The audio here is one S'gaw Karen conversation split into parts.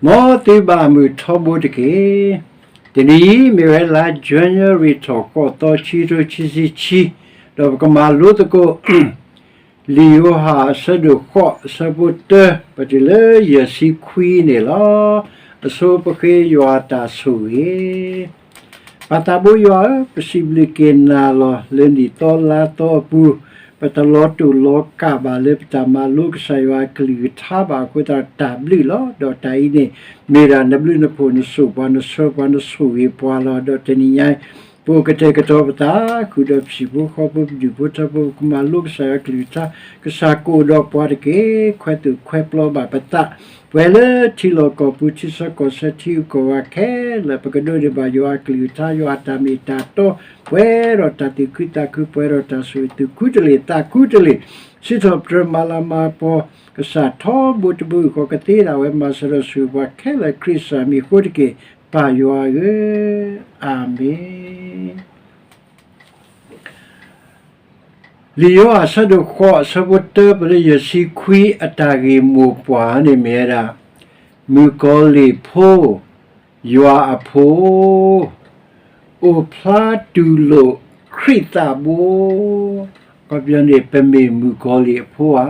မ်သုဘၣ်မုာ်ထီဘိတက့ၢ်. တနံၤအံၤမ့ၢ်ဝဲလါ January ထီၣ်ဃိးသီ ခံကထိခံဆံခံ, ဒီးပကမၤလိသကိး လံာ်ယိၤဟၣ်အဆၢဒိၣ်ဃိး အဆၢဖိတၢ ပတုၤလၢယဲၢ်ဆံခွံန့ၣ်လီၤ. အဆိပဃ့ယွၤအတၢ်ဆိၣ်ဂ့ၤ. ပၢ်သးဘိယွၤဧၢ, ပစံးဘျုးက့ၤနၤလီၤ. လၢနံၣ်သီလါသီအပူၤ, ပတလီၤတိၢ်လီၤကးဘၣ်လၢပတၢ်မၤလိကစၢ်ယွၤအကလုၢ်ကထါဘၣ်အဃိသတး တၢ်ဘျုးလီၤ. ဒီးတၢ်အံၤန့ၣ် မ့ၢ်ဒၣ်နဘျုးနဖှိၣ် နစိာ်ပှၤ နဆှၢပှၤ နဆိၣ်ဂ့ၤပှၤလီၤ. ဒီးတနံၤညါအံၤ ပအိၣ်ကတဲာ်ကတီၤပသး, ဃုာ်ဒီးပျံၤဖိဃီဖိ ပဒူၣ်ဖိထၢဖိ ပကမၤလိကစၢ်ယွၤအကလုၢ်ကထါ, ကစၢ်ကအိၣ်ဒီးပှၤတက့ၢ်. ခွဲးသူၣ်ခွဲးပျီဘၣ်ပသး, ပှဲၤလၢထံလီၢ်ကီၢ်ပူၤ ထံဆၢကီၢ်ဆၢ ထံဂုၤကီၢ်ဂၤခဲလၢာ် ပကဒိးန့ၢ်ဘၣ်ယွၤအကလုၢ်ကထါ ယွၤအတၢ်မ့ၢ်တၢ်တီ, ပှဲၤဒီးတၢ်သူၣ်ခုသးခု ပှဲၤဒီးတၢ်ဆိၣ်ဂ့ၤ သူၣ်ခုတလ့ၢ် သးခုတလ့ၢ်, စံးထီၣ်ပတြၢၤ မၤလၤမၤကပီၤ ကစၢ်ထီဘိတဘိယူၢ်ဃီ ကသ့ဒၣ်ဝဲ မၤစၢၤဒီးဆိၣ်ဂ့ၤပှၤခဲလၢာ် ခရံာ်ကစၢ်မံၤအဃိတက့ၢ်. ပၢ်ယွၤဧၢ, အၤမ့ၣ်. လံာ်ယိၤဟၣ်အဆၢဒိၣ်ဃိး အဆၢဖိတၢ ပလၢယဲၢ်ဆံခွံ အတၢ်ဂ့ၢ်မိၢ်ပှၢ်န့ၣ်မ့ၢ်ဝဲဒၣ် မုၣ်ကီၤလံၢ်ဖိ, ယွၤအဖိ, အိၣ်ဖျါတူၢ်လိာ်ခရံာ်သးဘိ. အခီပညီန့ၣ် ပမ့ၢ်မုၣ်ကီၤလံၢ်အဖိဧါ,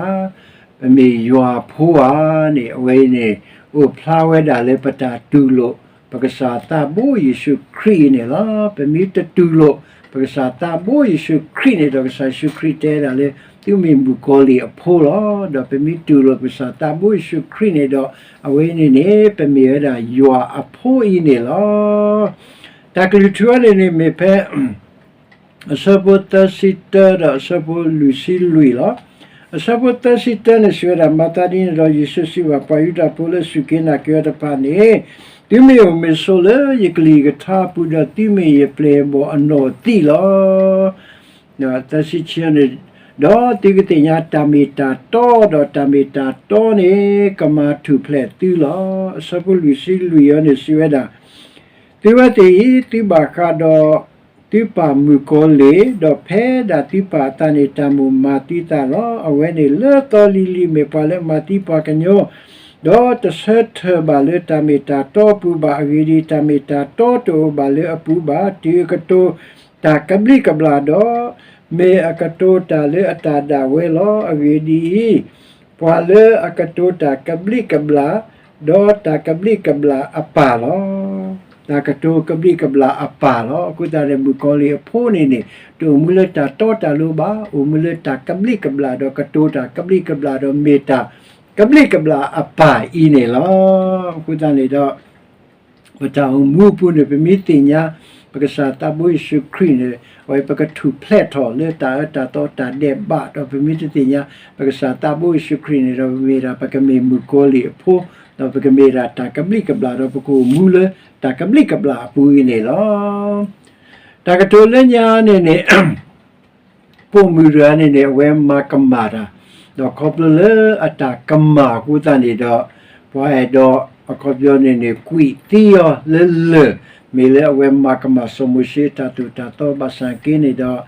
ပမ့ၢ်ယွၤအဖိဧါန့ၣ် အဝဲအံၤန့ၣ် အိၣ်ဖျါဝဲဒၣ်လၢပတၢ်တူၢ်လိာ် ပကစၢ်သးဘိယ့ၣ်ၡူးခရံာ်အံၤန့ၣ်လီၤ. ပမ့ၢ်တတူၢ်လိာ် ပကစၢ်သးဘိယ့ၣ်ၡူးခရံာ်န့ၣ်ဒီး ကစၢ်ယ့ၣ်ၡူးခရံာ်တဲဒၣ်လၢ သုမ့ၢ်မုၣ်ကီၤလံၢ်အဖိလီၤ. ဒီးပမ့ၢ်တူၢ်လိာ်ပကစၢ်သးဘိယ့ၣ်ၡူးခရံာ်န့ၣ်ဒီး အဝဲအံၤန့ၣ်န့ၣ် ပမ့ၢ်ဝဲဒၣ်ယွၤအဖိအံၤန့ၣ်လီၤ. တၢ်ကလုၢ်ထူအံၤန့ၣ်န့ၣ် မ့ၢ်ဖဲ အဆၢဖိသၢဆံတၢ ဒီးအဆၢဖိလွံၢ်ဆံလွံၢ်လီၤ. အဆၢဖိသၢဆံတၢန့ၣ် စံးဝဲဒၣ်, မၤသးဒ်န့ၣ်ဒီး ယ့ၣ်ၡူးစံးဘၣ် ပှၤယူဒၤဖိလၢအစူၢ်က့ၤနာ်က့ၤအီၤတဖၣ်န့ၣ်, သုမ့ၢ်အိၣ်မ့ၢ်ဆိးလၢယကလုၢ်ကထါအပူၤဒီး သုမ့ၢ်ယပျဲၢ်အဘီၣ်အနီၢ်သံးလီၤ. သၢဆံခံန့ၣ်, ဒီးသုကသ့ၣ်ညါတၢ်မ့ၢ်တၢ်တီ, ဒီးတၢ်မ့ၢ်တၢ်တီန့ၣ် ကမၤထူၣ်ဖျဲးသုလီၤ. အဆၢဖိလွံၢ်ဆံလွံၢ်အံၤန့ၣ် စံးဝဲဒၣ်, သုဝဲသ့ၣ်အံၤ သုဘၣ်ဃးဒီး သုပၢ်မုၣ်ကီၤလံၢ်, ဒီးဖဲဒၣ်သုပၢ်အသးန့ၣ် တၢ်မိၣ်မၤသံသးလီၤ. အဝဲန့ၣ်လၢသီလံၤလံၤ မ့ၢ်ပှၤလၢမၤသံပှၤကညီ, ဒီးတဆၢထၢၣ်ဘၣ်လၢတၢ်မ့ၢ်တၢ်တီအပူၤဘၣ်. အဂ့ၢ်ဒ်အံၤ, တၢ်မ့ၢ်တၢ်တီတအိၣ်ဘၣ်လၢအပူၤဘၣ်. တုၤအကတိၤတၢ်ကဘျံးကဘျၣ်ဒီး, မ့ၢ်အကတိၤတၢ်လၢအတၢ်ဒၣ်ဝဲလီၤ. အဂ့ၢ်ဒ်အံၤ, ပှၤလၢအကတိၤတၢ်ကဘျံးကဘျၣ်, ဒီးတၢ်ကဘျံးကဘျၣ်အပၢ်လီၤ. တၢ်ကတိၤကဘျံးကဘျၣ်အပၢ်လီၤ. အဃိသတးန့ၣ် မုၣ်ကီၤလံၢ်အဖိန့ၣ်န့ၣ် တအိၣ်မူလၢတၢ်တီတၢ်လိၤဘၣ်, အိၣ်မူလၢတၢ်ကဘျံးကဘျၣ် ဒီးကတိၤတၢ်ကဘျံးကဘျၣ် ဒီးမ့ၢ်တၢ်ကဘျံးကဘျၣ်အပၢ်အံၤန့ၣ်လီၤ. အဃိသတးန့ၣ်ဒီး ပတၢ်အိၣ်မူအပူၤန့ၣ် ပမ့ၢ်သ့ၣ်ညါ ပကစၢ်သးဘိယ့ၣ်ၡူးခရံာ်န့ၣ် အဝဲပကထူၣ်ဖျဲးထီၣ်လၢတၢ်အၢတၢ်သီတၢ်ဒဲးဘး, ဒီးပမ့ၢ်တသ့ၣ်ညါ ပကစၢ်သးဘိယ့ၣ်ၡူးခရံာ်န့ၣ်ဒီး ပမ့ၢ်ဒၣ် ပကမ့ၢ်မုၣ်ကီၤလံၢ်အဖိ, ဒီးပကမ့ၢ်ဒၣ်တၢ်ကဘျံးကဘျၣ် ဒီးပကအိၣ်မူလၢတၢ်ကဘျံးကဘျၣ်အပူၤအံၤန့ၣ်လီၤ. တၢ်ကတိၤလၢညါန့ၣ်န့ၣ် ပိာ်မုၣ်တဂၤန့ၣ်န့ၣ် အဝဲမၤကမၣ်တၢ်, ဒီးခီဖျိလၢအတၢ်ကမၣ်အဃိသတးန့ၣ်ဒီး ပှၤအဲၣ်ဒိး အခီပညီန့ၣ်န့ၣ် ကွံာ်သံအီၤလၢလၢၢ်, မ့ၢ်လၢအဝဲမၤကမၣ်စီၤမိၤၡ့အတၢ်သိၣ်တၢ်သီဘၣ်ဆၣ်က့န့ၣ်ဒီး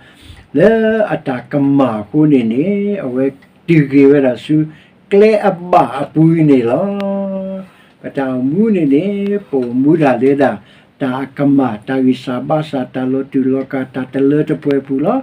လၢအတၢ်ကမၣ်အဃိန့ၣ်န့ၣ် အဝဲတုၤက့ၤဝဲဒၣ်ဆူ ကျဲအဘၣ်အပူၤအံၤန့ၣ်လီၤ. ပတၢ်အိၣ်မူန့ၣ်န့ၣ် ပအိၣ်မူဒၣ်လၢဒၣ် တၢ်အကမၣ် တၢ်ဂံၢ်စၢ်ဘါစၢ် တၢ်လီၤတူာ်လီၤကာ် တၢ်တလၢတပှဲၤအပူၤလီၤ.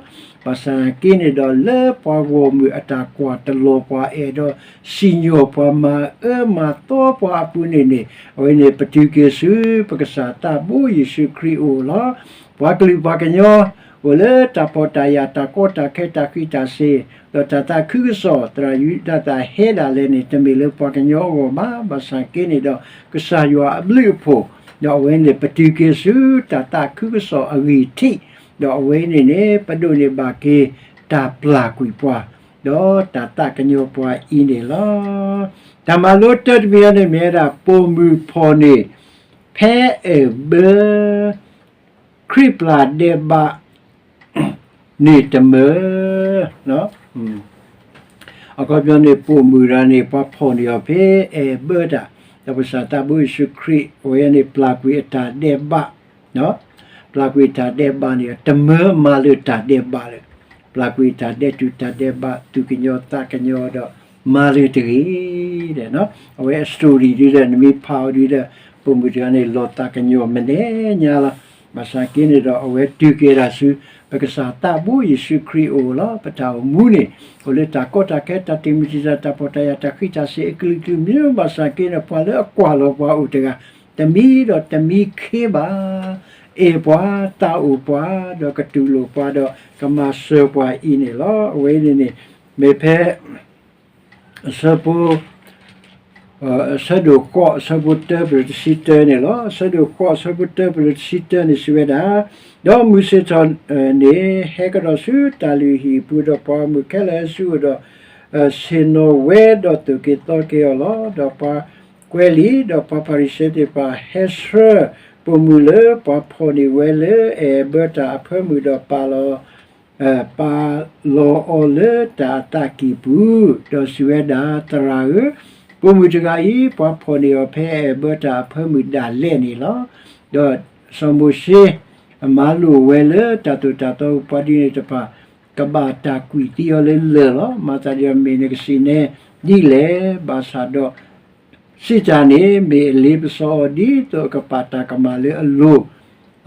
ဘၣ်ဆၣ်သနာ်က့န့ၣ်ဒီး လၢပှၤဂီၢ်မုၢ်အတၢ်ကွၢ်တလီၤ ပှၤအဲၣ်ဒိးစံၣ်ညီၣ် ပှၤမၤအၢမၤသီပှၤအပူၤန့ၣ်န့ၣ် အဝဲန့ၣ်ပတုၤက့ၤဆူ ပကစၢ်သးဘိယ့ၣ်ၡူးခရံာ်အအိၣ်လီၤ. ပှၤကလုာ်ပှၤကညီ အိၣ်လၢတၢ်ဖှီၣ်တၢ်ယာ် တၢ်ကီတၢ်ခဲ တၢ်ဃံးတၢ်စ့ၤ ဒီးတၢ်သးခုကစီၣ် သရၣ်ယူဒၤသၣ်ဟဲဒၣ်လဲာ်န့ၣ် တမ့ၢ်လၢပှၤကညီအဂီၢ်ဘၣ်. ဘၣ်ဆၣ်သနာ်က့န့ၣ်ဒီး ကစၢ်ယွၤအဘျုးအဖှိၣ် ဒီးအဝဲန့ၣ် ပတုၤက့ၤဆူတၢ်သးခုကစီၣ်အဂံၢ်ထံး, ဒီးအဝဲန့ၣ်န့ၣ် ပဒိးန့ၢ်ဘၣ်က့ၤ တၢ်ပျၢ်ကွံာ်ပှၤ ဒီးတၢ်သးကညီၤပှၤအံၤန့ၣ်လီၤ. တၢ်မၤလိတၢတမံၤအံၤန့ၣ်မ့ၢ်ဝဲဒၣ် ပိာ်မုၣ်ဖီၣ်န့ၢ် ဖဲအဲၣ်ဘၢ ခရံာ်ပျၢ်ဒဲးဘး န့ၣ်တမၢ အခီပညီန့ၣ် ပိာ်မုၣ်တဂၤန့ၣ် ပှၤဖီၣ်န့ၢ်အီၤဖဲအဲၣ်ဘၢတၢ်, ဒီးပကစၢ်သးဘိယ့ၣ်ၡူးခရံာ် အဝဲန့ၣ်ပျၢ်ကွံာ်အတၢ်ဒဲးဘး, ပျၢ်ကွံာ်အတၢ်ဒဲးဘးန့ၣ် တမၢမၤလၢတၢ်ဒဲးဘးလၢၤ, ပျၢ်ကွံာ်အတၢ်ဒဲးတူာ်တၢ်ဒဲးဘး သူၣ်ကညီၤသးကညီၤဒီး မၤလၢၤတဂ့ၤဒီး အဝဲအ story ဒ်ဒီး နမ့ၢ်ဖးအီၤဒ်ဒီး ပိာ်မုၣ်တဂၤန့ၣ် လီၤသးကညီၤမဲာ်ညါလီၤ. ဘၣ်ဆၣ်က့န့ၣ်ဒီး အဝဲတုၤက့ၤဒၣ်ဆူ ပကစၢ်သးဘိယ့ၣ်ၡူးခရံာ်အအိၣ်လီၤ. ပတၢ်အိၣ်မူန့ၣ် အိၣ်လၢတၢ်ကီတၢ်ခဲ တၢ်တံာ်မုၢ်တံာ်တာ် တၢ်ပီးတၢ်ယၢ် တၢ်ဃံးတၢ်စ့ၤ အကလုာ်ကလုာ်မ့ၢ် ဘၣ်ဆၣ်က့န့ၣ် ပှၤလၢအကွၢ်လီၤပှၤအိၣ်တဂၤ တမံၤဒီးတမံၤခ့ဘၣ် အဲၣ်ပှၤ သးအိၣ်ပှၤ ဒီးကတူၢ်လိာ်ပှၤ ဒီးကမၤစၢၤပှၤအံၤန့ၣ်လီၤ. အဝဲန့ၣ်န့ၣ် မ့ၢ်ဖဲ အဆၢဖိ အဆၢဒိၣ်ဃိး အဆၢဖိတၢ ပလၢတဆံတၢန့ၣ်လီၤ. အဆၢဒိၣ်ဃိး အဆၢဖိတၢ ပလၢတဆံတၢန့ၣ် စံးဝဲဒၣ်, ဒီးမုၢ်ဆ့ၣ်ထီၣ်န့ၣ် ဟဲကဒီးဆူတၢ်လုၢ်ဟံၣ်အပူၤ ဒီးပှၤဂီၢ်မုၢ်ခဲလၢာ်ဟဲဆူအအိၣ်ဒီး ဆ့ၣ်နီၤဝဲဒီးသိၣ်က့ၤသီက့ၤအီၤလီၤ. ဒီးပှၤကွဲးလံာ် ဒီးပှၤဖၤရံၤၡဲသ့ၣ်တဖၣ်ဟဲဆှၢ ပိာ်မုၣ်လၢပှၤဖီၣ်န့ၢ်ဝဲလၢအဲၣ်ဘၢတၢ်အဖၢမုၢ်ဒီးပာ်လီၤ ပာ်လီၤအီၤလၢတၢ်အသးကံၢ်ပူၤ, ဒီးစံးဝဲဒၣ်, သရၣ်ဧၢ, ပိာ်မုၣ်တဂၤအံၤ ပှၤဖီၣ်န့ၢ်အီၤဖဲအဲၣ်ဘၢတၢ်အဖၢမုၢ်ဒၣ်လဲာ်န့ၣ်လီၤ. ဒီးစီၤမိၤၡ့ အမၤလိာ်ဝဲလၢတၢ်သိၣ်တၢ်သီ ပှၤဒ်န့ၣ်တဖၣ် ကဘၣ်တၢ်ကွံာ်သံအီၤလၢလၢၢ်လီၤ. မၤသးဒ်အမ့ၢ်နကစံးနဲဒ်လဲၣ်, ဘၣ်ဆၣ်ဒီး စံးတၢ်န့ၣ် မ့ၢ်အလ့ပစီအီၤဒ်သိးအကပာ်တၢ်ကမၣ်လၢအလိၤ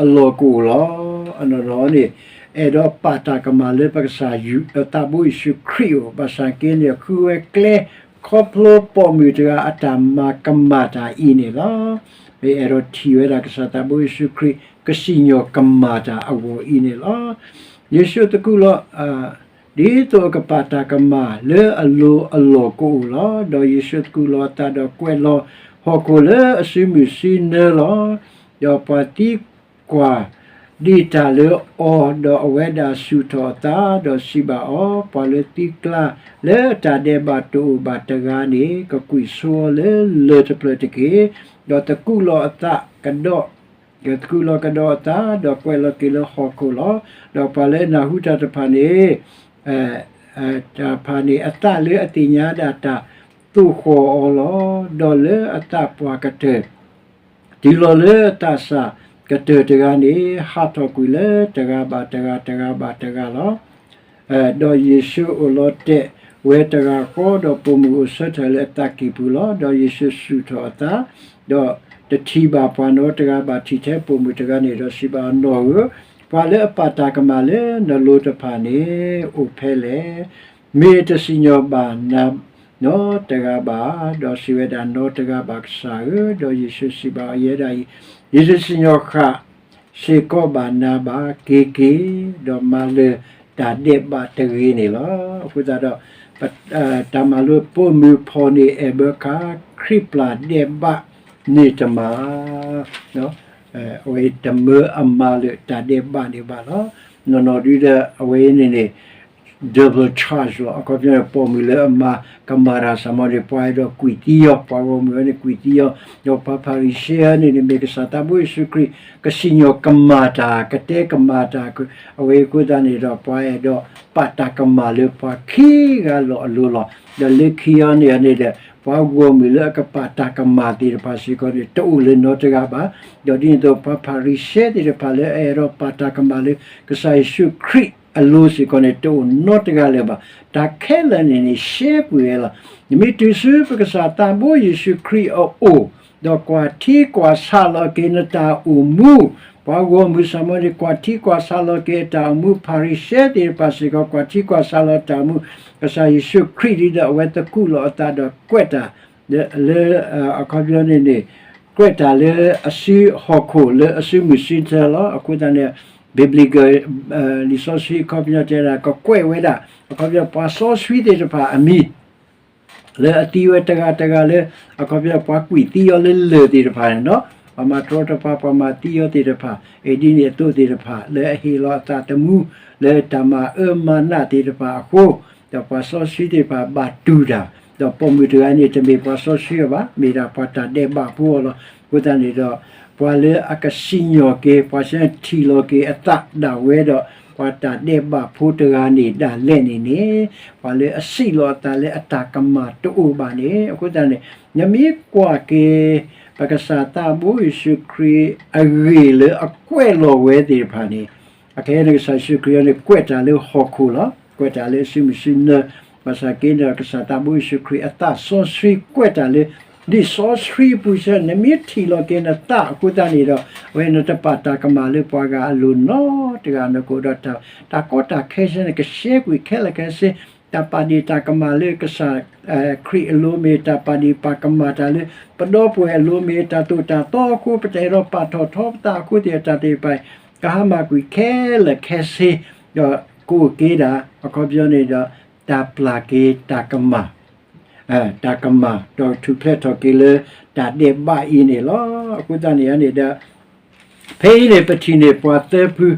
အလီၢ်ကအိၣ်လီၤ. အနီၢ်နီၢ်န့ၣ် အဲၣ်ဒိးပာ်တၢ်ကမၣ်လၢပကစၢ်ယွၤ သးဘိယ့ၣ်ၡူးခရံာ်အအိၣ်, ဘၣ်ဆၣ်က့န့ၣ် ဃုဝဲကျဲ ခီဖျိပိာ်မုၣ်တဂၤအတၢ်မၤကမၣ်တၢ်အံၤန့ၣ်လီၤ. မ့ၢ်အဲၣ်ဒိးထံၣ်ဝဲဒၣ်ကစၢ်သးဘိယ့ၣ်ၡူးခရံာ် ကစံၣ်ညီၣ်ကမၣ်တၢ်အဂီၢ်အံၤန့ၣ်လီၤ. ယ့ၣ်ၡူးသကူးလီၤ ဒ်သိးအကပာ်တၢ်ကမၣ်လၢအလိၤအလီၢ်ကအိၣ်လီၤ. ဒီးယ့ၣ်ၡူးသကူးလီၤအသးဒီးကွဲးလီၤဟီၣ်ခိၣ်လၢအစုမုၢ်စုနၢလီၤ. ဒီးပှၤသံကွၢ်ဒံးတၢ်လၢအီၤ, ဒီးအဝဲဒၣ်စူၢ်ထီၣ်အသး, ဒီးစံးဘၣ်အီၤ, ပှၤလၢသံကျါလၢအတၢ်ဒဲးဘးတအိၣ်ဘၣ်တဂၤန့ၣ် ကကွံာ်ဆိအီၤလၢလၢၢ်တဖျၢၣ်တက့ၢ်. ဒီးသကူးလီၤအသးကဒီး ဒီးသကူးလီၤကဒီးအသး, ဒီးကွဲးလီၤက့ၤလၢဟီၣ်ခိၣ်လီၤ. ဒီးပှၤလၢအနၢ်ဟူတၢ်တဖၣ်န့ၣ် တၢ်တဖၣ်န့ၣ် အသးလၢအသ့ၣ်ညါဒၣ်တၢ်သိၣ်ဃီၣ်အီၤလီၤ. ဒီးလၢအသးပှၢ်ကတၢၢ် တုၤလီၤလၢအသးစၢ်ကတၢၢ်တဂၤန့ၣ် ဟးထီၣ်ကွံာ်လၢတဂၤဘၣ်တဂၤ တဂၤဘၣ်တဂၤလီၤ. ဒီးယ့ၣ်ၡူးအိၣ်လီၤတဲာ်ဝဲတဂၤဃီ, ဒီးပိာ်မုၣ်အိၣ်ဆၢထၢၣ်လၢအသးကံၢ်ပူၤလီၤ. ဒီးယ့ၣ်ၡူးစူၢ်ထီၣ်အသး, ဒီးတထံၣ်ဘၣ်ပှၤနီတဂၤဘၣ် ထံၣ်ထဲပိာ်မုၣ်တဂၤန့ၣ်, ဒီးစံးဘၣ်အီၤ, နီၢ်ဧၢ, ပှၤလၢအပာ်တၢ်ကမၣ်လၢနလိၤတဖၣ်န့ၣ် အိၣ်ဖဲလဲၣ်. မ့ၢ်တစံၣ်ညီၣ်ဘၣ်နၤနီတဂၤဘၣ်ဧါ. ဒီးစံးဝဲဒၣ်, နီတဂၤဘၣ် ကစၢ်ဧၢ. ဒီးယ့ၣ်ၡူးစံးဘၣ်အီၤ, ယဲဒၣ်အံၤ, ယတစံၣ်ညီၣ်ဃၣ်စ့ၢ်ကီးဘၣ်နၤဘၣ်, က့ၤက့ၤ, ဒီးမၤလၢၤတၢ်ဒဲးဘးတဂ့ၤန့ၣ်လီၤ. အဃိသတးဒီး တၢ်မၤလိပိာ်မုၣ်ဖီၣ်န့ၢ်အဲၣ်ဘၢခါ ခရံာ်ပျၢ်ဒဲးဘးန့ၣ်တမၤ အဝဲတမၢအမၤလၢၤတၢ်ဒဲးဘးန့ၣ်ဘၣ်လီၤ. နီၢ်နီၢ်ဒ်ဒီး အဝဲအံၤန့ၣ်န့ၣ် double charge လီၤ. အခီပညီန့ၣ် ပိာ်မုၣ်လၢအမၤကမၣ်တၢ်စ့ၢ်ကီးန့ၣ် ပှၤအဲၣ်ဒိးကွံာ်သံအီၤ, ပှၤဂီၢ်မုၢ်အံၤန့ၣ်ကွံာ်သံအီၤ, ဒီးပှၤဖၤရံၤၡဲအံၤန့ၣ်န့ၣ် မ့ၢ်ကစၢ်သးဘိယ့ၣ်ၡူးခရံာ် ကစံၣ်ညီၣ်ကမၣ်တၢ်, ကတဲကမၣ်တၢ်, အဝဲအံၤအဃိသတးန့ၣ်ဒီး ပှၤအဲၣ်ဒိးပာ်တၢ်ကမၣ်လၢပှၤခံဂၤလီၤအလိၤလီၤ. ဒီးလၢခံအံၤန့ၣ်န့ၣ်ဒီး ပှၤဂီၢ်မုၢ်လၢအကပာ်တၢ်ကမၣ်သ့ၣ်တဖၣ်စ့ၢ်ကီးန့ၣ် တအိၣ်လၢၤနီတဂၤဘၣ်. ဒီးဒ်န့ၣ်အသိး ပှၤဖၤရံၤၡဲသ့ၣ်တဖၣ်လၢအအဲၣ်ဒိးပာ်တၢ်ကမၣ်လၢကစၢ်ယ့ၣ်ၡူးခရံာ်အလိၤစ့ၢ်ကီးန့ၣ် တအိၣ်နီတဂၤလၢၤဘၣ်. တၢ်ခဲလၢာ်န့ၣ်န့ၣ် ရှဲကွံာ်ဝဲလီၤ. နမ့ၢ်တုၤဆူပကစၢ်သးဘိယ့ၣ်ၡူးခရံာ်အအိၣ်, ဒီးကွၢ်ထံကွၢ်ဆးလီၤက့ၤနတၢ်အိၣ်မူ, ပှၤဂီၢ်မုၢ်စ့ၢ်ကီးန့ၣ် ကွၢ်ထံကွၢ်ဆးလီၤက့ၤအတၢ်အိၣ်မူ, ဖၤရံၤၡဲသ့ၣ်တဖၣ်စ့ၢ်ကီး ကွၢ်ထံကွၢ်ဆးလီၤတၢ်အိၣ်မူ, ကစၢ်ယ့ၣ်ၡူးခရံာ်ဒ်ဒီးအဝဲသကူးလီၤအသးဒီးကွဲးတၢ် လၢ အခီပညီန့ၣ်န့ၣ် ကွဲးတၢ်လၢအစုဟီၣ်ခိၣ်လၢအစုမုၢ်စုနၢလီၤ. အဃိသတးန့ၣ် biblical လံာ်စီဆှံအခီပညီတဲဒၣ် ကကွဲးဝဲဒၣ် အခီပညီပှၤစီဆှံသ့ၣ်တဖၣ်အမံၤ လၢအသံဝဲတဂၤတဂၤလၢ အခီပညီပှၤကွံာ်သံအီၤလၢလၢၢ်သ့ၣ်တဖၣ်န့ၣ်လီၤ. ပှၤမၤတရီတပါ ပှၤမၤသံအီၤသ့ၣ်တဖၣ် အံၤဒ်န့ၣ်အသိးသ့ၣ်တဖၣ် လၢအဟ့ၣ်လီၤအသးသမူ လၢတၢ်မၤအၢမၤနးသ့ၣ်တဖၣ်အဃိ ဒီးပှၤစီဆှံသ့ၣ်တဖၣ်ဘၣ်တူၢ်တၢ်, ဒီးပိာ်မုၣ်တဂၤန့ၣ် တမ့ၢ်ပှၤစီဆှံအီၤဘၣ်, မ့ၢ်ဒၣ်ပှၤတၢ်ဒဲးဘးဖိအီၤလီၤ. အဃိသတးန့ၣ်ဒီး ပှၤလၢအကစံၣ်ညီၣ်က့ၤ ပှၤဆၢထံၣ်လီၤက့ၤအသးဒၣ်ဝဲဒီး ပှၤတၢ်ဒဲးဘးဖိတဂၤန့ၣ်ဒၣ်လဲာ်န့ၣ်န့ၣ် ပှၤလၢအစံးလီၤအသးလၢအတၢ်ကမၣ်တအိၣ်ဘၣ်န့ၣ်. အဃိသတးန့ၣ် နမ့ၢ်ကွၢ်က့ၤ ပကစၢ်သးဘိယ့ၣ်ၡူးခရံာ်အဂ့ၢ်လၢအကွဲးလီၤဝဲသ့ၣ်တဖၣ်န့ၣ် အခဲအံၤန့ၣ် ကစၢ်ယ့ၣ်ၡူးခရံာ်န့ၣ် ကွဲးတၢ်လၢဟီၣ်ခိၣ်လီၤ. ကွဲးတၢ်လၢအစုမုၢ်စုနၢ ဘၣ်ဆၣ်က့ဒီး ကစၢ်သးဘိယ့ၣ်ၡူးခရံာ်အသးစီဆှံကွဲးတၢ်လၢ လံာ်စီဆှံအပူၤစ့ၢ် နမ့ၢ်ထံၣ်လီၤက့ၤနသးအဃိသတးန့ၣ်ဒီး အဝဲနတပာ်တၢ်ကမၣ်လၢပှၤဂၤအလိၤနီတဂၤ နကအိၣ်ဒီးတၢ်ကီတၢ်ခဲစ့ၢ် နကရှဲကွံာ်ခဲလၢာ်ခဲဆ့ တၢ်ပာ်ဒံးတၢ်ကမၣ်လၢကစၢ်ခရံာ်အလိၤ မ့ၢ်တၢ်ပာ်ဒံးပာ်ကမၣ်တၢ်လၢ ပဒီပုၢ်ဝဲၢ်အလိၤ မ့ၢ်တၢ်သိၣ်တၢ်သီအဃိ ပတအဲၣ်ဒိးပာ်ထီၣ်ထီပသးအဃိသ့ၣ် တၢ်သ့ၣ်တဖၣ် ကဟါမၢ်ကွံာ်ခဲလၢာ်ခဲဆ့ ဒီးကအိၣ်က့ၤဒၣ် အခီပညီန့ၣ်ဒီး တၢ်ပျၢ်က့ၤတၢ်ကမၣ် တၢ်ကမၣ် ဒီးထူၣ်ဖျဲးထီၣ်က့ၤလၢတၢ်ဒဲးဘးအံၤန့ၣ်လီၤ. အဃိသတးန့ၣ်န့ၣ်ဒီး ဖဲအံၤန့ၣ် ပထံၣ်န့ၢ်ပှၤသၢဖု,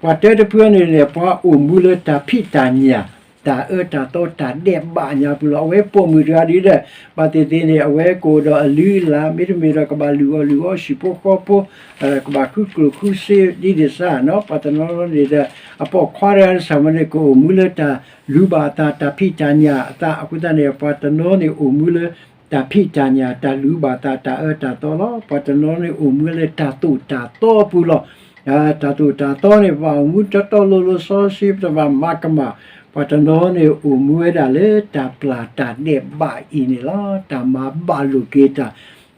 ပှၤတၢတဖုန့ၣ်န့ၣ် ပှၤအိၣ်မူလၢတၢ်ဖံးတၢ်ညၣ်, တၢ်အၢတၢ်သီ တၢ်ဒဲးဘးညါပူၤလီၤ. အဝဲပိာ်မုၣ်တဂၤဒ်ဒီး ဘၣ်သ့ၣ်သ့ၣ်န့ၣ် အဝဲကအိၣ်ဒီးအလုၢ်အလၢ် မ့တမ့ၢ်ဒီးကဘၣ်လုၢ်အီၣ်လုၢ်အီ ဟံၣ်ဖိဃီဖိ ကဘၣ်ဃုကျိၣ်ဃုစ့ဒ်န့ၣ်စ့ၢ်နီၤ. ပှၤတနီၤနီၤန့ၣ်ဒီး အပိာ်ခွါတဂၤန့ၣ် စ့ၢ်မ့ၢ်န့ၣ် ကအိၣ်မူလၢတၢ်လူၤဘၣ်အသး တၢ်ဖံးတၢ်ညၣ်အသးအဃိသတးန့ၣ် ပှၤတနီၤန့ၣ်အိၣ်မူလၢ တၢ်ဖံးတၢ်ညၣ် တၢ်လူၤဘၣ်သး တၢ်အၢတၢ်သီလီၤ. ပှၤတနီၤန့ၣ်အိၣ်မူလၢတၢ်သိၣ်တၢ်သီအပူၤလီၤ. တၢ်သိၣ်တၢ်သီန့ၣ် ပဘၣ်အိၣ်မူတီတီလိၤလိၤ စီဆှံ ပတဘၣ်မၤကမၣ်. ပှၤတနီၤန့ၣ်အိၣ်မူဝဲဒၣ်လၢတၢ်ပျၢ်တၢ်ဒဲးဘးအံၤန့ၣ်လီၤ. တၢ်မၤဘၣ်လိာ်က့ၤတၢ်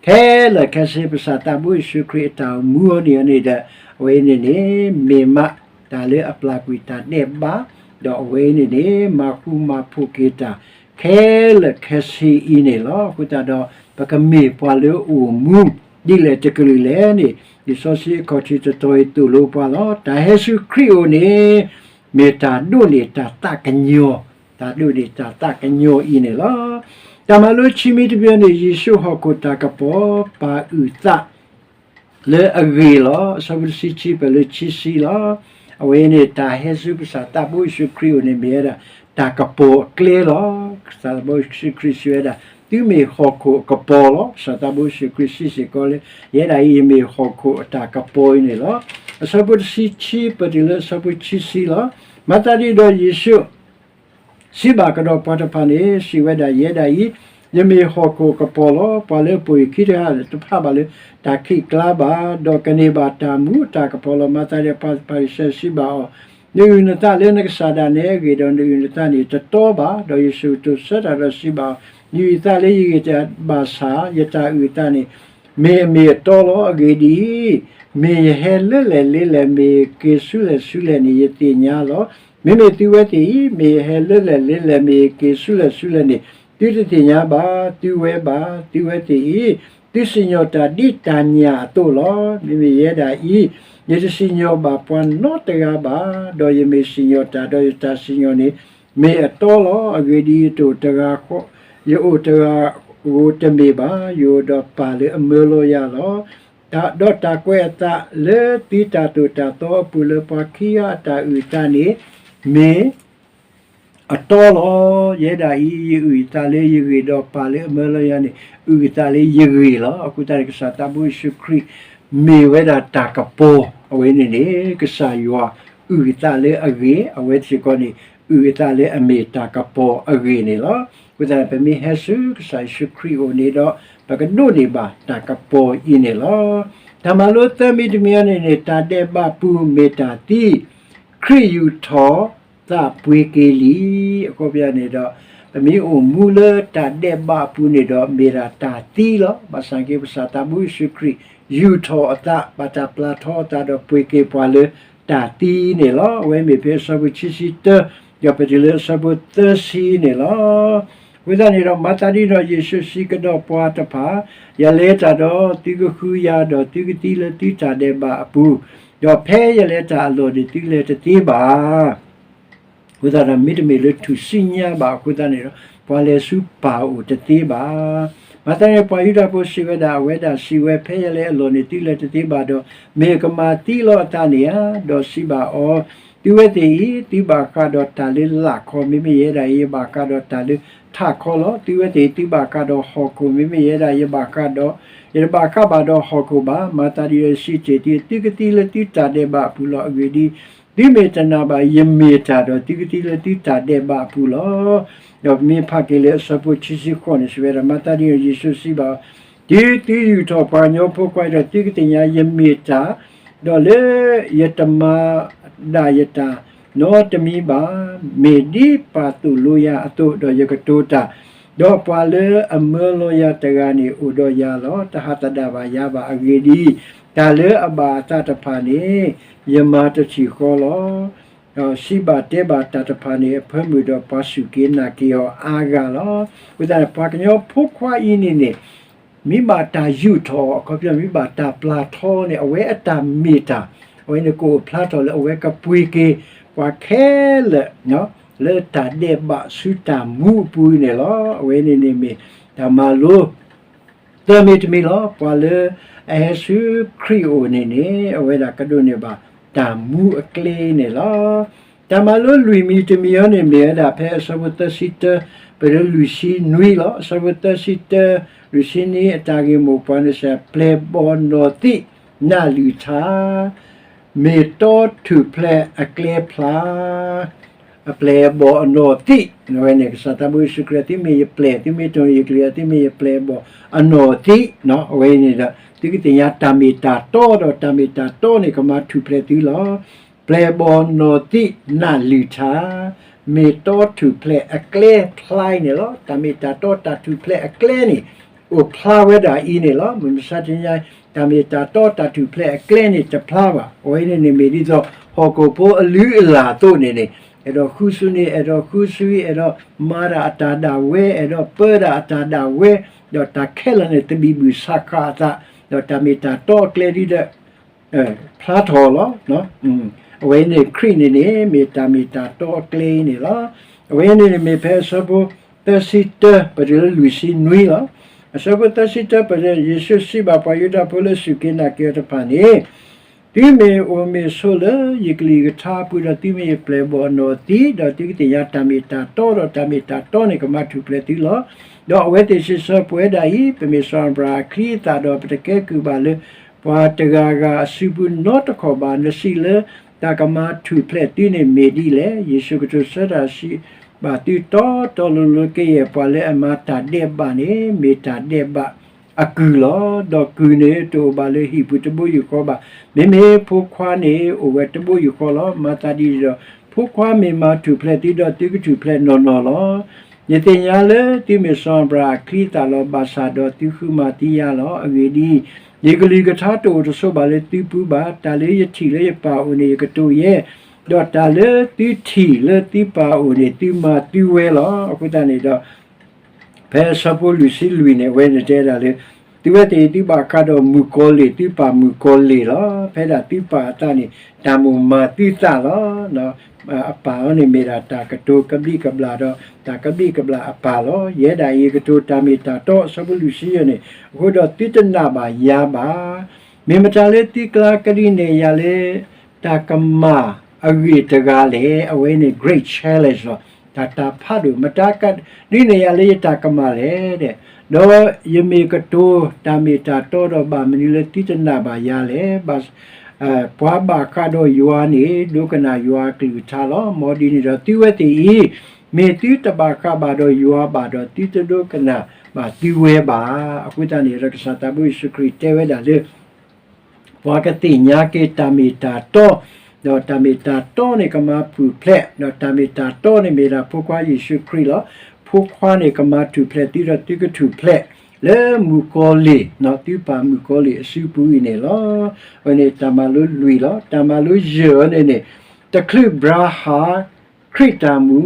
ခဲလၢာ်ခဲဆ့ ကစၢ်သးဘိယ့ၣ်ၡူးခရံာ်အတၢ်အိၣ်မူအီၤန့ၣ်န့ၣ်ဒီး အဝဲအံၤန့ၣ်န့ၣ် မ့ၢ်မးတၢ်လၢအပျၢ်ကွံာ်တၢ်ဒဲးဘး, ဒီးအဝဲအံၤန့ၣ်န့ၣ် မၤဃူမၤဖိးက့ၤတၢ် ခဲလၢာ်ခဲဆ့အံၤန့ၣ်လီၤ. အဃိသတးဒီး ပကမ့ၢ်ပှၤလၢအအိၣ်မူ ဒ်လဲၣ်တကလုာ်လဲၣ်န့ၣ် လံာ်စီဆှံအခီၣ်ထံးတတီၤအံၤသိၣ်လိပှၤလီၤ. တၢ်ဟဲဆူခရံာ်အအိၣ်န့ၣ် မ့ၢ်တၢ်ဒိးန့ၢ်တၢ်သးကညီၤ, တၢ်ဒိးန့ၢ်တၢ်သးကညီၤအံၤန့ၣ်လီၤ. တၢ်မၤလိခံမံၤတမံၤန့ၣ် ယ့ၣ်ၡူးဟီၣ်ခိၣ်တၢ်ကပီၤ ပာ်အုၣ်သး လၢအဂ့ၢ်လီၤ. အဆၢဖိတဆံခံ ပၢၢ်လၢခံဆံလီၤ. အဝဲန့ၣ် တၢ်ဟဲဆူကစၢ်သးဘိယ့ၣ်ၡူးခရံာ်အအိၣ်န့ၣ် မ့ၢ်ဝဲဒၣ် တၢ်ကပီၤအကျဲလီၤ. ကစၢ်သးဘိယ့ၣ်ၡူးခရံာ်စံးဝဲဒၣ် သုမ့ၢ်ဟီၣ်ခိၣ်အကပီၤလီၤ. ကစၢ်သးဘိယ့ၣ်ၡူးခရံာ်စံးစ့ၢ်ကီးလၢ ယဲဒၣ်အံၤ ယမ့ၢ်ဟီၣ်ခိၣ်အတၢ်ကပီၤအံၤန့ၣ်လီၤ. အဆၢဖိတဆံခံ ပၢၢ်တုၤလၢအဆၢဖိခံဆံလီၤ. မၤသးဒ်ဒီးယ့ၣ်ၡူး စံးဘၣ်ကဒီးပှၤတဖၣ်န့ၣ် စံးဝဲဒၣ် ယဲဒၣ်အံၤ ယမ့ၢ်ဟီၣ်ခိၣ်အကပီၤလီၤ. ပှၤလၢအပိာ်ယခံတဂၤ တဖးဘၣ်လၢတၢ်ခံးကျါဘၣ်, ဒီးကန့ၢ်ဘၣ်တၢ်မူအတၢ်ကပီၤလီၤ. မၤသးဒ်ဒီးပှၤဖၤရံၤၡဲစံးဘၣ်အီၤ, နအုၣ်နသးလၢနကစၢ်ဒၣ်နဲအဂ့ၢ်ဒီး နအုၣ်နသးန့ၣ် တတီဘၣ်. ဒီးယ့ၣ်ၡူးကတိၤဆၢတၢ်ဒီးစံးဘၣ်အီၤ, နအုၣ်ယသးလၢယဂ့ၢ်ဘၣ်ဆၣ် ယတၢ်အုၣ်အသးန့ၣ် မ့ၢ်အမ့ၢ်အတီလီၤ. အဂ့ၢ်ဒ်အံၤ, မ့ၢ်ယဟဲလၢလဲၣ်လ့လဲၣ် မ့ၢ်က့ၤဆူလဲၣ်ဆူလဲၣ်န့ၣ် ယသ့ၣ်ညါလီၤ. မ့မ့ၢ်သုဝဲသ့ၣ်အံၤ မ့ၢ်ယဟဲလၢလဲၣ်လ့လဲၣ် မ့ၢ်က့ၤဆူလဲၣ်ဆူလဲၣ်န့ၣ် သုတသ့ၣ်ညါဘၣ်. သုဝဲဘၣ်. သုဝဲသ့ၣ်အံၤ သုစံၣ်ညီၣ်တၢ်ဒ်တၢ်ညၣ်အသိးလီၤ. မ့မ့ၢ်ယဲဒၣ်အံၤ ယတစံၣ်ညီၣ်ဘၣ်ပှၤနီတဂၤဘၣ်. ဒီးယမ့ၢ်စံၣ်ညီၣ်တၢ် ဒီးယတၢ်စံၣ်ညီၣ်န့ၣ် မ့ၢ်အတီလီၤ. အဂ့ၢ်ဒ်အံၤ, ယတအိၣ်တဂၤ, ယအိၣ်တဂၤဧိၤတမ့ၢ်ဘၣ်, ယအိၣ်ဒီးပၢ်လၢအမၢလီၤယၤလီၤ. ဒီးတၢ်ကွဲးအသးလၢသုတၢ်သိၣ်တၢ်သီအပူၤလၢပှၤခံဂၤအတၢ်အုၣ်အသးန့ၣ် မ့ၢ်အတီလီၤ. ယဲဒၣ်အံၤ ယအုၣ်ယသးလၢယဂ့ၢ်ဒီးပၢ်လၢအမၢလီၤယၤန့ၣ် အုၣ်အသးလၢယဂ့ၢ်လီၤ. အဃိသတးန့ၣ် ကစၢ်သးဘိယ့ၣ်ၡူးခရံာ် မ့ၢ်ဝဲဒၣ်တၢ်ကပီၤ အဝဲန့ၣ်န့ၣ် ကစၢ်ယွၤအုၣ်အသးလၢအဂ့ၢ် အဝဲစ့ၢ်ကီးန့ၣ် အုၣ်အသးလၢအမ့ၢ်တၢ်ကပီၤအဂ့ၢ်န့ၣ်လီၤ. အဃိသတး ပမ့ၢ်ဟဲဆူကစၢ်ယ့ၣ်ၡူးခရံာ်အအိၣ်န့ၣ်ဒီး ပကဒိးန့ၢ်ဘၣ်တၢ်ကပီၤအံၤန့ၣ်လီၤ. တၢ်မၤလိသၢမံၤတမံၤန့ၣ်န့ၣ် တၢ်ဒဲးဘးပူၤမ့ၢ်တၢ်သံ ခရံာ်ယူာ်ထီၣ်သးပှ့ၤက့ၤလံ. အခီပညီန့ၣ်ဒီး ပမ့ၢ်အိၣ်မူလၢတၢ်ဒဲးဘးအပူၤန့ၣ်ဒီး မ့ၢ်ဒၣ်တၢ်သံလီၤ. ဘၣ်ဆၣ်က့ ပကစၢ်သးဘိယ့ၣ်ၡူးခရံာ် ယူာ်ထီၣ်အသး ဘၣ်တၢ်ပျၢ်ထီအသးဒီးပှ့ၤက့ၤပှၤလၢတၢ်သံန့ၣ်လီၤ. အဝဲမ့ၢ်ဖဲအဆၢဖိခံဆံတၢ ဒီးပတုၤလၢအဆၢဖိသၢဆံန့ၣ်လီၤ. အဃိသတးန့ၣ်ဒီး မၤသးဒ်န့ၣ်ဒီး ယ့ၣ်ၡူးစံးကဒီးပှၤတဖၣ်, ယလဲၤတၢ်ဒီး သုကဃုယၤ ဒီးသုကသံလၢသုတၢ်ဒဲးဘးအပူၤ, ဒီးဖဲယလဲၤတၢ်အလီၢ်န့ၣ် သုလဲၤတသ့ဘၣ်. အဃိသတးဒီး မ့တမ့ၢ်လၢထူၣ်စုညါဘၣ်အဃိသတးန့ၣ်ဒီး ပှၤလဲၤဆူပၢ်အအိၣ်တသ့ဘၣ်. မၤသးန့ၣ် ပှၤယူဒၤဖိစံးဝဲဒၣ်, အဝဲဒၣ်စံးဝဲ ဖဲယလဲၤအလီၢ်န့ၣ် သုလဲၤတသ့ဘၣ်ဒီး မ့ၢ်အကမၤသံလီၤအသးန့ၣ်ဧါ. ဒီးစံးဘၣ်အီၤ, သုဝဲသ့ၣ်အံၤ သုဘၣ်ဃးဒီးတၢ်လၢလာ်ခီ, မ့မ့ၢ်ယဲဒၣ်အံၤ ယဘၣ်ဃးဒီးတၢ်လၢထးခီလီၤ. သုဝဲသ့ၣ်အံၤ သုဘၣ်ဃးဒီးဟီၣ်ခိၣ်, မ့မ့ၢ်ယဲဒၣ် ယဘၣ်ဃးဒီး, ယတဘၣ်ဃးဘၣ်ဒီးဟီၣ်ခိၣ်ဘၣ်. မၤသးဒ်ဒီး ယစံးတ့ၢ်သု, သုကသံလၢသုတၢ်ဒဲးဘးအပူၤလီၤ. အဂ့ၢ်ဒ်အံၤ, သုမ့ၢ်တနာ်ဘၣ် ယမ့ၢ်တၢ်ဒီး သုကသံလၢသုတၢ်ဒဲးဘးအပူၤလီၤ. ဒီးပမ့ၢ်ဖးက့ၤလၢအဆၢဖိခံဆံဃိးန့ၣ် စံးဝဲဒၣ်, မၤသးဒ်န့ၣ် ယ့ၣ်ၡူးစံးဘၣ်အီၤ, တုၤသုယူာ်ထီၣ်ပှၤကညီဖိခွါအံၤဒီး သုကသ့ၣ်ညါယမ့ၢ်တၢ်, ဒီးလၢယတမၤဒၣ်ယတၢ် နီတမံၤဘၣ်. မ့ၢ်ဒ်ပာ်သိၣ်လိယၤအသိး, ဒီးယကတိၤတၢ်, ဒီးပှၤလၢအမၢလီၤယၤတဂၤန့ၣ် အိၣ်ဒီးယၤလီၤ. တဟးသဒၣ်ဘၣ်ယၤဘၣ်. အဂ့ၢ်ဒ်အံၤ, တၢ်လၢအဘၣ်အသးတဖၣ်န့ၣ် ယမၤတထံၣ်ဃီလီၤ. ဒီးစံးဘၣ်တဲဘၣ်တၢ်တဖၣ်န့ၣ် အဖၢမုၢ်ဒီးပှၤစူၢ်က့ၤနာ်က့ၤအီၤအါဂၤလီၤ. အဃိသတးန့ၣ် ပှၤကညီဖိခွါအံၤန့ၣ်န့ၣ် မ့ၢ်ဘၣ်တၢ်ယူာ်ထီၣ်, အခီပညီမ့ၢ်ဘၣ်တၢ်ပျၢ်ထီန့ၣ် အဝဲအတၢ်မ့ၢ်တၢ်, အဝဲန့ၣ်ကအိၣ်ဖျါထီၣ်လၢအဝဲကပှ့ၤက့ၤ ပှၤခဲလၢာ် လၢတၢ်ဒဲးဘးဆူတၢ်မူအပူၤန့ၣ်လီၤ. အဝဲန့ၣ်န့ၣ်မ့ၢ်တၢ်မၤလိ သၢမံၤတမံၤလီၤ. ပှၤလၢအဟဲဆူခရံာ်အအိၣ်န့ၣ်န့ၣ် အဝဲဒၣ်ကဒိးန့ၢ်ဘၣ်တၢ်မူအကျဲန့ၣ်လီၤ. တၢ်မၤလိလွံၢ်မံၤတမံၤအံၤန့ၣ် မ့ၢ်ဝဲဒၣ်ဖဲအဆၢဖိသၢဆံတၢ ပတုၤလၢလွံၢ်ဆံနွံလီၤ. အဆၢဖိသၢဆံတၢ လွံၢ်ဆံနွံ အတၢ်ဂ့ၢ်မိၢ်ပှၢ်န့ၣ်စ့ၢ် ပျဲၢ်ဘီၣ်နီၢ်သံး နၢ်လုၢ်ထါ မ့ၢ်တီထူၣ်ဖျဲးအကျဲဖျါ အပျဲၢ်အဘီၣ်အနီၢ်သံး, အဝဲန့ၣ် ကစၢ်သးဘိယ့ၣ်ၡူးခရံာ် သုမ့ၢ်ယပျဲၢ်, သုမ့ၢ်တိၢ်န့ၢ်ယကလုၢ်, သုမ့ၢ်ယပျဲၢ်အဘီၣ်အနီၢ်သံး, အဝဲန့ၣ်ဒီး သုကသ့ၣ်ညါတၢ်မ့ၢ်တၢ်တီ, ဒီးတၢ်မ့ၢ်တၢ်တီန့ၣ် ကမၤထူၣ်ဖျဲးသုလီၤ. ပျဲၢ်ဘီၣ်နီၢ်သံးနၢ်လုၢ်ထါ မ့ၢ်တီထူၣ်ဖျဲးအကျဲဖျါအံၤန့ၣ်လီၤ. တၢ်မ့ၢ်တၢ်တီတၢ်ထူၣ်ဖျဲးအကျဲန့ၣ် အိၣ်ဖျါဝဲဒၣ်အံၤန့ၣ်လီၤ. မုၢ်မဆါတနံၤညါ တၢ်မ့ၢ်တၢ်တီတၢ်ထူၣ်ဖျဲးအကျဲန့ၣ်တဖျါဘၣ်. အဝဲန့ၣ်န့ၣ်မ့ၢ်ဒ်သိး ဟီၣ်ခိၣ်ဖိအလုၢ်အလၢ်အသိးန့ၣ်န့ၣ် အဲၣ်ဒိးဃုစုန့ၣ် အဲၣ်ဒိးဃုစု, အဲၣ်ဒိးမၤတၢ်အတၢ်ဒၣ်ဝဲ, အဲၣ်ဒိးပၢတၢ်အတၢ်ဒၣ်ဝဲ, ဒီးတၢ်ခဲလၢာ်န့ၣ် သဘံၣ်ဘုၣ်ဆးခးအသး, ဒီးတၢ်မ့ၢ်တၢ်တီအကျဲဒ်ဒီး ဖျါထီၣ်လီၤ. အဝဲန့ၣ်ခရံာ်န့ၣ်န့ၣ် မ့ၢ်တၢ်မ့ၢ်တၢ်တီအကျဲအံၤန့ၣ်လီၤ. အဝဲန့ၣ်န့ၣ်မ့ၢ်ဖဲအဆၢဖိ သၢဆံတၢ ပတုၤလၢလွံၢ်ဆံနွံလီၤ. အဆၢဖိသၢဆံတၢ ပတုၤ ယ့ၣ်ၡူးစံးဘၣ်ပှၤယူဒၤဖိလၢစူၢ်က့ၤနာ်က့ၤအီၤတဖၣ်န့ၣ်, သုမ့ၢ်အိၣ်မ့ၢ်ဆိးလၢယကလုၢ်ကထါအပူၤဒီး သုမ့ၢ်ယပျဲၢ်ဘီၣ်အနီၢ်သံး, ဒီးသုကသ့ၣ်ညါတၢ်မ့ၢ်တၢ်တီ, ဒီးတၢ်မ့ၢ်တၢ်တီန့ၣ်ကမၤထူၣ်ဖျဲးသုလီၤ. ဒီးအဝဲသ့ၣ်စံးဆၢပဝဲဒၣ်အံၤ, ပမ့ၢ်စီၤအၤဘြၤဟၣ်အချံအသၣ်ဒီး ပတကဲကုၢ်ဘၣ်လၢ ပှၤတဂၤဂၤအစုပူၤနီတခီၣ်ဘၣ်. နစံးလၢတၢ်ကမၤထူၣ်ဖျဲးသုန့ၣ်မ့ၢ်ဒ်လဲၣ်. ယ့ၣ်ၡူးကတိၤဆၢတၢ်စံးဘၣ်သုတီတီလိၤလိၤ, ကယဲၢ်ပှၤလၢအမၤတၢ်ဒဲးဘးန့ၣ် မ့ၢ်တၢ်ဒဲးဘးအကုၢ်လီၤ. ဒီးကုၢ်န့ၣ်တအိၣ်ဘၣ်လၢဟံၣ်ပူၤတဘိယူၢ်ဃီဘၣ်. မ့မ့ၢ်ဖိခွါန့ၣ်အိၣ်ဝဲတဘိယူၢ်ဃီလီၤ. မၤသးဒ်န့ၣ်ဒီး ဖိခွါမ့ၢ်မၤထူၣ်ဖျဲးသုဒီး သုကထူၣ်ဖျဲးနီၢ်နီၢ်လီၤ. ယသ့ၣ်ညါလၢသုမ့ၢ်စီၤအၤဘြၤဟၣ်အချံအသၣ်လီၤ. ဘၣ်ဆၣ်ဒီးသုဃုမၤသံယၤလီၤ. အဂ့ၢ်ဒ်အံၤ, ယကလုၢ်ကထါတအိၣ်တဆိးဘၣ်လၢသုပူၤဘၣ်. တၢ်လၢယထံၣ်လၢယပာ်အအိၣ်န့ၣ် ယကတိၤယဲ, ဒီးတၢ်လၢသုထံၣ်လၢသုပာ်အအိၣ်န့ၣ် သုမၤသုဝဲလီၤ. အဃိသတးန့ၣ်ဒီး ဖဲဆၢဖိလွံၢ်ဆံလွံၢ်န့ၣ် အဝဲန့ၣ်တဲဒၣ်လၢ သုဝဲသ့ၣ်အံၤ သုဘၣ်ဃးဒီးမုၣ်ကီၤလံၢ်, သုပာ်မုၣ်ကီၤလံၢ်လီၤ. ဖဲဒၣ်သုပာ်အသးန့ၣ် တၢ်မိၣ်မၤသုသးလီၤ. အပာ်အီၤန့ၣ်မ့ၢ်ဒၣ်တၢ်ကတိၤကဘျံးကဘျၣ်ဒီး တၢ်ကဘျံးကဘျၣ်အပၢ်လီၤ. ယဲဒၣ်အံၤကတိၤတၢ်မ့ၢ်တၢ်တီ အဆၢဖိလွံၢ်ဆံယဲၢ်န့ၣ်, အဃိဒီးသုတနာ်ဘၣ်ယၤဘၣ်. မ့ၢ်မတၤလၢသုကျါကဒုးနဲၣ်ယၤလၢ တၢ်ကမၣ်အဂ့ၢ်တဂၤလဲၣ်. အဝဲန့ၣ် great challenge လီၤ. တၢ်တၢ်ဖးဒိၣ် မတၤကဒုးနဲၣ်ယၤလၢယတၢ်ကမၣ်လဲၣ်. ဒီးယမ့ၢ်ကတိၤတၢ်မ့ၢ်တၢ်တီဒီး ဘၣ်မနုၤလၢသုတနာ်ဘၣ်ယၤလဲၣ်. ဘၣ် ပှၤဘၣ်ဃးဒီးယွၤန့ၣ် ဒိကနၣ်ယွၤအကလုၢ်ကထါလီၤ. မ်ဒ်န့ၣ်ဒီး သုဝဲသ့ၣ်အံၤ မ့ၢ်သုတဘၣ်ဃးဘၣ်ဒီးယွၤဘၣ်ဒီး သုတဒိကနၣ်ဘၣ်သုဝဲဘၣ်. အဃိသတးန့ၣ်ဒီး ကစၢ်သးဘိယ့ၣ်ၡူးခရံာ်တဲဝဲဒၣ်လၢ ပှၤကသ့ၣ်ညါက့ၤတၢ်မ့ၢ်တၢ်တီ, ဒီးတၢ်မ့ၢ်တၢ်တီန့ၣ်ကမၤထူၣ်ဖျဲး, ဒီးတၢ်မ့ၢ်တၢ်တီန့ၣ်မ့ၢ်ဒၣ်ဖိခွါယ့ၣ်ၡူးခရံာ်လီၤ. ဖိခွါန့ၣ်ကမၤထူၣ်ဖျဲးသုဒီးသုကထူၣ်ဖျဲး လၢမုၣ်ကီၤလံၢ်, သုပာ်မုၣ်ကီၤလံၢ်အစုပူၤအံၤန့ၣ်လီၤ. အဝဲန့ၣ်တၢ်မၤလိလွံၢ်လီၤ. တၢ်မၤလိယဲၢ်အံၤန့ၣ်န့ၣ်, တချုးဘြၤဟၣ် ခရံာ်တၢ်မူ,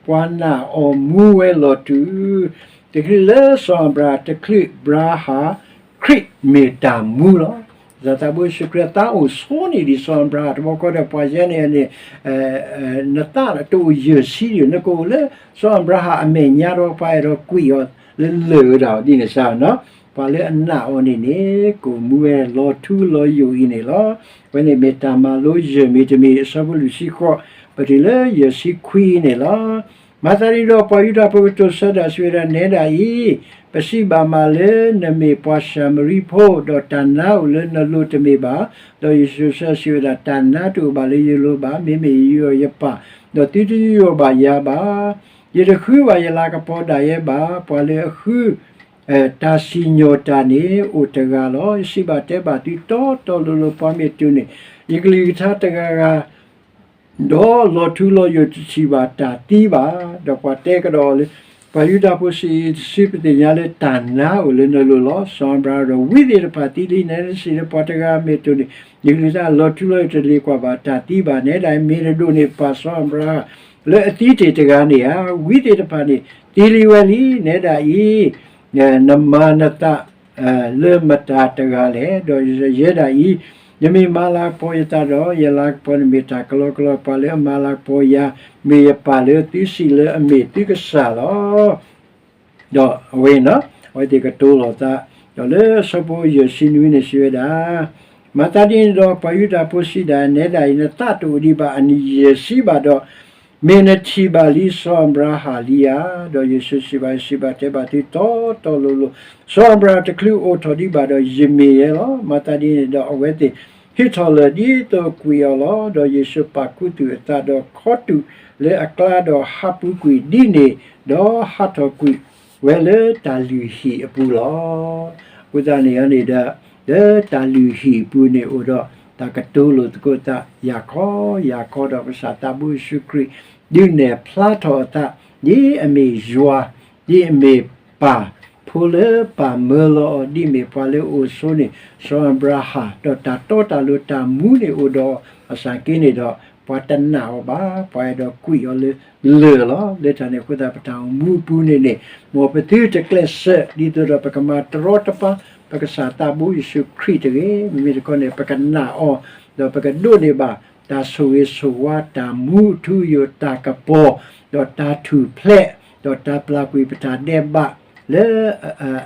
ပှၤနာ်အီၤမူဝဲလီၤတုၤ, တချုးလၢစီၤအၤဘြၤဟၣ် တချုးဘြၤဟၣ် ခရံာ်မ့ၢ်တၢ်မူလီၤ. ကစၢ်သးဘိယ့ၣ်ၡူးခရံာ်အသးအိၣ်ဆိန့ၢ်ဒံးစီၤအၤဘြၤဟၣ်တဘျီဃီဒီး ပှၤယဲန့ၣ်န့ၣ် နသးတအိၣ်ယဲၢ်ဆံဒီး နကအိၣ်လၢစီၤအၤဘြၤဟၣ်အမဲာ်ညါဒီး ပှၤအဲၣ်ဒိးကွံာ်အီၤလၢလၢၢ်ဝဲဒၣ်ဒ်န့ၣ်စ့ၢ်နီၤ. ပှၤလၢအနာ်အီၤန့ၣ်န့ၣ် ကအိၣ်မူဝဲလီၤထူလီၤယိာ်အံၤန့ၣ်လီၤ. အဝဲန့ၣ်မ့ၢ်တၢ်မၤလိယဲၢ်မံၤတမံၤ အဆၢဖိလွံၢ်ဆံဃိး ပတုၤလၢယဲၢ်ဆံခွံအံၤန့ၣ်လီၤ. မၤသးဒ်ဒီး ပှၤယူဒၤဖိကတိၤဆၢတၢ်စံးဝဲဒၣ်, နဲဒၣ်အံၤ, ပစံးဘၣ်မးလၢနမ့ၢ်ပှၤၡၤမရံဖိ, ဒီးတၢ်နါအိၣ်လၢနလိၤတမ့ၢ်ဘၣ်. ဒီးယ့ၣ်ၡူးစံးဝဲဒၣ်, တၢ်နါတအိၣ်ဘၣ်လၢယလိၤဘၣ်. မ့မ့ၢ်ယယူးယပၢ်, ဒီးသုတယူးယီၣ်ဘၣ်ယၤဘၣ်. ယတဃုဘၣ်ယလၤကပီၤဒၣ်ယဲဘၣ်. ပှၤလၢအဃု တၢ်စံၣ်ညီၣ်တၢ်န့ၣ်အိၣ်တဂၤလီၤ. ယစံးဘၣ်တဲဘၣ်သုတီတီလိၤလိၤ, ပှၤမ့ၢ်တုၤန့ၣ် ယကလုၢ်ကထါတဂၤဂၤ ဒီးလီၤထူလီၤယိာ်တထံၣ်ဘၣ်တၢ်သံဘၣ်. ဒီးပှၤတဲကဒီးအီၤလၢ ပှၤယူဒၤဖိစံး, ယစုပသ့ၣ်ညါလၢတၢ်နါအိၣ်လၢနလိၤလီၤ. စီၤအၤဘြၤဟၣ်ဒီး ဝံသ့ၣ်တဖၣ်သံလံ. နဲဒၣ်စံးလၢ ပှၤတဂၤမ့ၢ်တအိၣ်န့ၣ် ယကလုၢ်သးလီၤထူလီၤယိာ်တလ့ၤကွၢ်ဘၣ်တၢ်သံဘၣ်. နဲဒၣ်အံၤ မ့ၢ်နဒိးန့ၢ်ပၢ်စီၤအၤဘြၤဟၣ်လၢအသံတ့ၢ်တဂၤန့ၣ်ဧါ. ဝံသ့ၣ်တဖၣ်န့ၣ် သံလံဝဲလံ. နဲဒၣ်အံၤ နမၤနသးလၢမတၤတဂၤလဲၣ်. ဒီးယဲဒၣ်အံၤ, ယမ့ၢ်မၤလၤကပီၤယသးဒီး ယလၤကပီၤန့ၣ် မ့ၢ်တၢ်ကလီကလီ, ပှၤလၢအမၤလၤကပီၤယၤ မ့ၢ်ယပၢ်လၢသုစံးလၢအမ့ၢ်သုကစၢ်လီၤ. ဒီးအဝဲ, အဝဲသ့ၣ်ကတိၤလီၤသး, ဒီးလၢဆၢဖိယဲၢ်ဆံနွံန့ၣ်စံးဝဲဒၣ်, မၤသးဒ်န့ၣ်ဒီး ပှၤယူဒၤဖိစံးဒၣ်, နဲဒၣ်အံၤ နသးတအိၣ်ဒံးဘၣ်အနံၣ်ယဲၢ်ဆံဘၣ်ဒီး မ့ၢ်နထံၣ်ဘၣ်လံစီၤအၤဘြၤဟၣ်လံဧါ. ဒီးယ့ၣ်ၡူးစံးဘၣ်, ယစံးဘၣ်တဲဘၣ်သုတီတီလိၤလိၤ, စီၤအၤဘြၤဟၣ်တချုးအိၣ်ထီၣ်ဒံးဘၣ်ဒီး ယမ့ၢ်ယဲလီၤ. မၤသးဒ်န့ၣ်ဒီး အဝဲသ့ၣ်ဟ့ၣ်ထီၣ်လၢၢ်ဒ်သိးကွံာ်အီၤလီၤ. ဒီးယ့ၣ်ၡူးပာ်ခူသူၣ်အသးဒီးခီတူာ်လၢအကျါဒီးဟးပူၤကွံာ်ဒ်န့ၣ်, ဒီးဟးထီၣ်ကွံာ်ဝဲလၢတၢ်လုၢ်ဟံၣ်အပူၤလီၤ. အဃိသတးန့ၣ်န့ၣ်ဒီး လၢတၢ်လုၢ်ဟံၣ်အပူၤန့ၣ်အိၣ်ဒီး တၢ်ကတိၤလိာ်သကိးသး ယၤခီယၤခီဒီး ကစၢ်သးဘိယ့ၣ်ၡူးခရံာ် ဒုးနဲၣ်ဖျါထီၣ်အသး ဒ်အမ့ၢ်ယွၤ, ဒ်အမ့ၢ်ပၢ်, ဖိလၢပၢ်မၢလီၤအီၤ ဒ်အမ့ၢ်ပှၤလၢအအိၣ်ဆိန့ၣ် စီၤအၤဘြၤဟၣ်, ဒီးတၢ်တီတၢ်လိၤတၢ်မူန့ၣ်အိၣ်ဒီးအီၤ ဘၣ်ဆၣ်က့န့ၣ်ဒီး ပှၤတနာ်အီၤဘၣ်, ပှၤအဲၣ်ဒိးကွံာ်အီၤလၢလၢၢ်လီၤ. လၢတၢ်န့ၣ်အဃိသတး ပတၢ်အိၣ်မူအပူၤန့ၣ်န့ၣ် မ်ပသုတကျဲးစၢး ဒ်သိးဒီးပကမၤတရီတပါ ပကစၢ်သးဘိယ့ၣ်ၡူးခရံာ်တဂ့ၤ. မ့မ့ၢ်တခီန့ၣ် ပကနာ်အီၤ, ဒီးပကဒိးန့ၢ်ဘၣ် တၢ်ဆိၣ်ဂ့ၤဆိၣ်ဝါ, တၢ်မူအထူအယိာ်, တၢ်ကပီၤ, ဒီးတၢ်ထူၣ်ဖျဲး, ဒီးတၢ်ပျၢ်ကွံာ်ပတၢ်ဒဲးဘး လၢ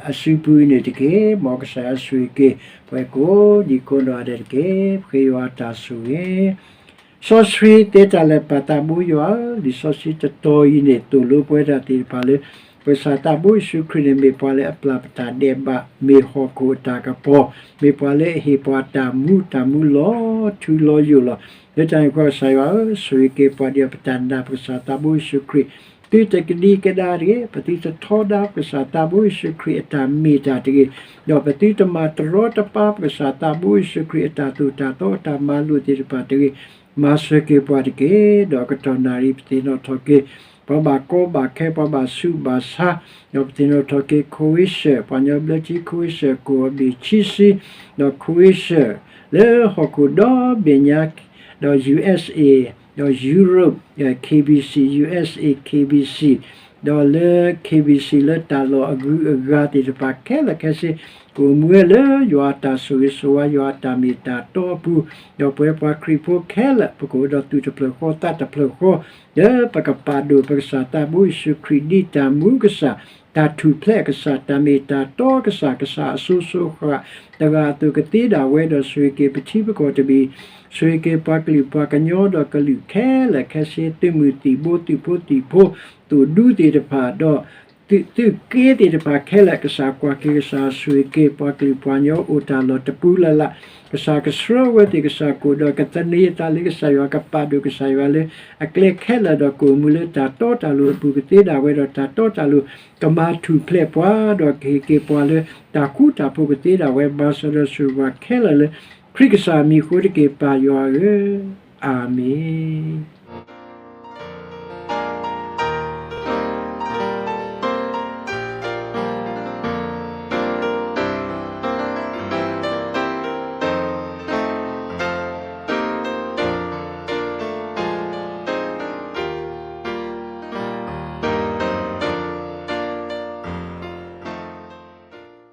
အစုပူၤအံၤန့ၣ်တက့ၢ်. မ်ကစၢ်ယွၤဆိၣ်ဂ့ၤက့ၤ ပှၤကိးဒံကိးနီၢ်ဂၤဒဲးတက့ၢ်. ပဃ့ယွၤတၢ်ဆိၣ်ဂ့ၤ စီဆှံသ့တၢ်လၢာ် ပၢ်သးဘိယွၤဧၢ, လံာ်စီဆှံတတီၤအံၤန့ၣ် သိၣ်လိပှၤဒၣ်သ့ၣ်တဖၣ်လၢ ပကစၢ်သးဘိယ့ၣ်ၡူးခရံာ်န့ၣ် မ့ၢ်ပှၤလၢအပျၢ်ပတၢ်ဒဲးဘး, မ့ၢ်ဟီၣ်ခိၣ်အတၢ်ကပီၤ, မ့ၢ်ပှၤလၢအဟ့ၣ်ပှၤတၢ်မူ, တၢ်မူလီၤထူလီၤယိာ်လီၤ. လၢတၢ်န့ၣ်အဃိ ကစၢ်ယွၤဧၢ, ဆိၣ်ဂ့ၤက့ၤပှၤဒ်အံၤ ပတၢ်နာ်ပကစၢ်သးဘိယ့ၣ်ၡူးခရံာ်, သုတကဒံကဒါတဂ့ၤ, ပသုတထီဒါပကစၢ်သးဘိယ့ၣ်ၡူးခရံာ်အတၢ်မ့ၢ်တၢ်တဂ့ၤ, ဒီးပသုတမၤတရီတပါပကစၢ်သးဘိယ့ၣ်ၡူးခရံာ်အတၢ်သိၣ်တၢ်သီအတၢ်မၤလိာ်သ့ၣ်တဖၣ်တဂ့ၤ. မၤစၢၤက့ၤပှၤတက့ၢ်. ဒီးအကတီၢ်နၣ်ရံၣ် ပသ့ၣ်နီၣ်ထီၣ်က့ၤ ပှၤဘၣ်ကီဘၣ်ခဲ ပှၤဘၣ်ဆူးဘၣ်ဆါ, ဒီးပသ့ၣ်နီၣ်ထီၣ်က့ၤ ခိဝ့ၡၢၣ်, ပှၤကညီဘျၢထံ ခိဝ့ၡၢၣ် ကိၣ်အဘ့ၣ်ခံဆံ, ဒီးခိဝ့ၡၢၣ် လၢဟီၣ်ခိၣ်ဒီဘ့ၣ်ညါ, ဒီး ယူႇအၢတ်ႉသ်ဢေၣ်, ဒီး ယူရပၣ်, KBC, USA KBC, ဒီးလၢ KBC လၢတၢ်လီၢ်အဂုၤအဂၤသ့ၣ်တဖၣ်ခဲလၢာ်ခဲဆ့, ကအိၣ်မူဝဲလၢယွၤအတၢ်ဆိၣ်ဂ့ၤဆိၣ်ဝါ ယွၤအတၢ်မ့ၢ်တၢ်တီအပူၤ, ဒီးပဝဲပှၤခရံာ်ဖိခဲလၢာ် ပကအိၣ်ဒီးသူၣ်တဖျၢၣ်ဃီသးတဖျၢၣ်ဃီ, လၢပကပာ်ဒိၣ်ပကစၢ်သးဘိယ့ၣ်ၡူးခရံာ် ဒ်တၢ်မူကစၢ်, တၢ်ထူၣ်ဖျဲးကစၢ်, တၢ်မ့ၢ်တၢ်တီကစၢ်, ကစၢ်အစိၤစိၤဃာ် တဂၤအသိးကသ့ဒၣ်ဝဲဒီး ဆိၣ်ဂ့ၤက့ၤပထံပကီၢ်တဘ့ၣ်, ဆိၣ်ဂ့ၤက့ၤပှၤကလုာ်ပှၤကညီဒီးကလုာ်ခဲလၢာ်ခဲဆ့, သုးမုၢ်သံၣ်ဘိ သုးဖိသံၣ်ဖိ, သိၣ်ဒူသ့ၣ်တဖၣ်ဒီး သုးက့သ့ၣ်တဖၣ်ခဲလၢာ်, ကစၢ်ကွၢ်က့ၤ, ကစၢ်ဆိၣ်ဂ့ၤက့ၤ ပှၤကလုာ်ပှၤကညီအိၣ်တၢ်လီၢ်တပူၤလၢ်လၢ်, ကစၢ်ကဆှၢအဝဲသ့ၣ်, ကစၢ်ကအိၣ်ဒီးကသန့ၤအသးလၢကစၢ်ယွၤ, ကပာ်ဒိၣ်ကစၢ်ယွၤလၢအကျဲခဲလၢာ်, ဒီးကအိၣ်မူလၢတၢ်တီတၢ်လိၤအပူၤကသ့ဒၣ်ဝဲဒီး တၢ်တီတၢ်လိၤ ကမၤထူၣ်ဖျဲးပှၤ, ဒီးကဟ့ၣ်က့ၤပှၤလၢတၢ်ဃူတၢ်ဖိးကသ့ဒၣ်ဝဲ, မၤစၢၤဒီးဆိၣ်ဂ့ၤပှၤခဲလၢာ်လၢ ခရံာ်ကစၢ်မံၤအဃိတက့ၢ်, ပၢ်ယွၤဧၢ, အၤမ့ၣ်.